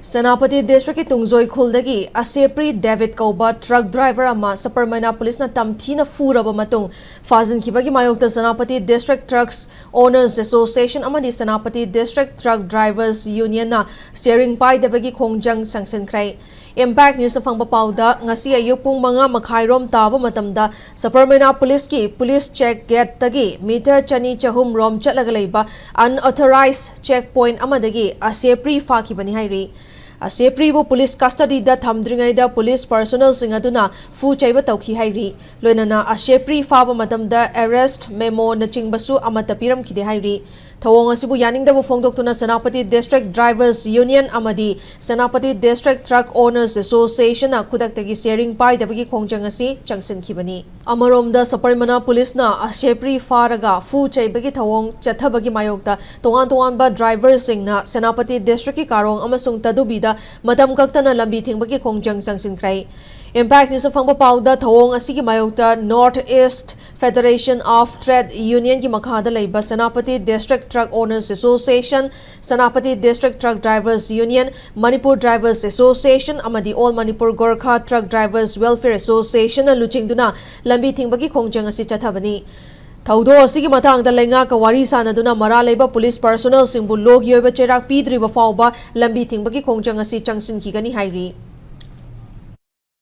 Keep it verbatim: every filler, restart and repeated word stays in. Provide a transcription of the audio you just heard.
ꯁꯦꯅꯥꯄꯇꯤ ꯗꯤꯁꯇ꯭ꯔꯤꯛꯀꯤ ꯇꯨꯡꯖꯣꯏ ꯈꯨꯜꯗꯒꯤ ꯑꯁꯦꯄ꯭ꯔꯤ ꯗꯦꯕꯤꯠ ꯀꯧꯕ ꯇ꯭ꯔꯛ ꯗ꯭ꯔꯥꯏꯚꯔ ꯑꯃ ꯁꯄꯔꯃꯩꯅꯥ ꯄꯨꯂꯤꯁꯅ ꯇꯝꯊꯤꯅ ꯐꯨꯔꯕ ꯃꯇꯨꯡ ꯐꯥꯖꯤꯟꯈꯤꯕꯒꯤ ꯃꯥꯌꯣꯛꯇ Senapati district trucks owners association ꯑꯃꯗꯤ ꯁꯦꯅꯥꯄꯇꯤ ꯗꯤꯁꯇ꯭ꯔꯤꯛ ꯇ꯭ꯔꯛ ꯗ꯭ꯔꯥꯏꯚꯔꯁ ꯌꯨꯅꯤꯌꯟꯅ ꯁꯤꯌꯔꯤꯡ ꯄꯥꯏꯗꯕꯒꯤ ꯈꯣꯡꯖꯪ ꯆꯪꯁꯤꯟꯈ꯭ꯔꯦ꯫ ꯏꯝꯄꯦꯛ ꯅ꯭ꯌꯨꯁꯅ ꯐꯪꯕ ꯄꯥꯎꯗ ꯉꯁꯤ ꯑꯌꯨꯛ ꯄꯨꯡ ꯃꯉꯥ ꯃꯈꯥꯏꯔꯣꯝ ꯇꯥꯕ ꯃꯇꯝꯗ ꯁꯄꯔꯃꯩꯅꯥ ꯄꯨꯂꯤꯁꯀꯤ ꯄꯨꯂꯤꯁ ꯆꯦꯛ ꯒꯦꯠꯇꯒꯤ ꯃꯤꯇꯔ ꯆꯅꯤ ꯆꯍꯨꯝ ꯔꯣꯝ ꯆꯠꯂꯒ ꯂꯩꯕ ꯑꯟꯑꯣꯊꯣꯔꯥꯏꯖ ꯆꯦꯛ ꯄꯣꯏꯟꯠ ꯑꯃꯗꯒꯤ ꯑꯁꯦꯄ꯭ꯔꯤ ꯐꯥꯈꯤꯕꯅꯤ ꯍꯥꯏꯔꯤ꯫ ꯑꯁꯦꯄ꯭ꯔꯤꯕꯨ ꯄꯨꯂꯤꯁ ꯀꯁꯇꯗꯤꯗ ꯊꯝꯗ꯭ꯔꯤꯉꯩꯗ ꯄꯨꯂꯤꯁ ꯄꯔꯁꯣꯅꯦꯜꯁꯤꯡ ꯑꯗꯨꯅ ꯐꯨ ꯆꯩꯕ ꯇꯧꯈꯤ ꯍꯥꯏꯔꯤ꯫ ꯂꯣꯏꯅꯅ ꯑꯁꯦꯄ꯭ꯔꯤ ꯐꯥꯕ ꯃꯇꯝꯗ ꯑꯦꯔꯦꯁ꯭ꯠ ꯃꯦꯃꯣꯅꯆꯤꯡꯕꯁꯨ ꯑꯃꯠꯇ ꯄꯤꯔꯝꯈꯤꯗꯦ ꯍꯥꯏꯔꯤ꯫ ꯊꯧꯑꯣꯡ ꯑꯁꯤꯕꯨ ꯌꯥꯅꯤꯡꯗꯕ ꯐꯣꯡꯗꯣꯛꯇꯨꯅ ꯁꯦꯅꯥꯄꯇꯤ ꯗꯤꯁꯇ꯭ꯔꯤꯛ ꯗ꯭ꯔꯥꯏꯚꯔꯁ ꯌꯨꯅꯤꯌꯟ ꯑꯃꯗꯤ ꯁꯦꯅꯥꯄꯇꯤ ꯗꯤꯁꯇ꯭ꯔꯤꯛ ꯇ꯭ꯔꯛ ꯑꯣꯅꯔꯁ ꯑꯦꯁꯣꯁꯤꯌꯦꯁꯟꯅ ꯈꯨꯗꯛꯇꯒꯤ ꯁꯤꯌꯔꯤꯡ ꯄꯥꯏꯗꯕꯒꯤ ꯈꯣꯡꯖꯪ ꯑꯁꯤ ꯆꯪꯁꯤꯟꯈꯤꯕꯅꯤ꯫ ꯑꯃꯔꯣꯝꯗ ꯁꯄꯔꯃꯅꯥ ꯄꯨꯂꯤꯁꯅ ꯑꯁꯦꯄ꯭ꯔꯤ ꯐꯥꯔꯒ ꯐꯨ ꯆꯩꯕꯒꯤ ꯊꯧꯑꯣꯡ ꯆꯠꯊꯕꯒꯤ ꯃꯥꯌꯣꯛꯇ ꯇꯣꯉꯥꯟ ꯇꯣꯉꯥꯟꯕ ꯗ꯭ꯔꯥꯏꯚꯔꯁꯤꯡꯅ ꯁꯦꯅꯥꯄꯇꯤ ꯗꯤꯁꯇ꯭ꯔꯤꯛꯀꯤ ꯀꯥꯔꯣꯡ ꯑꯃꯁꯨꯡ ꯇꯗꯨꯕꯤꯗ ꯃꯇꯝ ꯀꯛꯇꯅ ꯂꯝꯕꯤ ꯊꯤꯡꯕꯒꯤ ꯈꯣꯡꯖꯪ ꯆꯪꯁꯤꯟꯈ꯭ꯔꯦ꯫ ꯏꯝꯄꯦꯛ ꯅ꯭ꯌꯨꯁꯅ ꯐꯪꯕ ꯄꯥꯎꯗ ꯊꯧꯑꯣꯡ ꯑꯁꯤꯒꯤ ꯃꯥꯌꯣꯛꯇ north east federation of trade ꯌꯨꯅꯤꯌꯟꯒꯤ ꯃꯈꯥꯗ ꯂꯩꯕ Senapati district truck owners association, Senapati district truck drivers union, Manipur drivers association ꯑꯃꯗꯤ all Manipur Gorkha truck drivers welfare ꯑꯦꯁꯣꯁꯤꯌꯦꯁꯟꯅ ꯂꯨꯆꯤꯡꯗꯨꯅ ꯂꯝꯕꯤ ꯊꯤꯡꯕꯒꯤ ꯈꯣꯡꯖꯪ ꯑꯁꯤ ꯆꯠꯊꯕꯅꯤ꯫ ꯊꯧꯗꯣꯛ ꯑꯁꯤꯒꯤ ꯃꯇꯥꯡꯗ ꯂꯩꯉꯥꯛꯀ ꯋꯥꯔꯤ ꯁꯥꯅꯗꯨꯅ ꯃꯔꯥ ꯂꯩꯕ ꯄꯨꯂꯤꯁ ꯄꯔꯁꯣꯅꯦꯜꯁꯤꯡꯕꯨ ꯂꯣꯒꯤ ꯑꯣꯏꯕ ꯆꯩꯔꯥꯛ ꯄꯤꯗ꯭ꯔꯤꯕ ꯐꯥꯎꯕ ꯂꯝꯕꯤ ꯊꯤꯡꯕꯒꯤ ꯈꯣꯡꯖꯪ ꯑꯁꯤ ꯆꯪꯁꯤꯟꯈꯤꯒꯅꯤ ꯍꯥꯏꯔꯤ꯫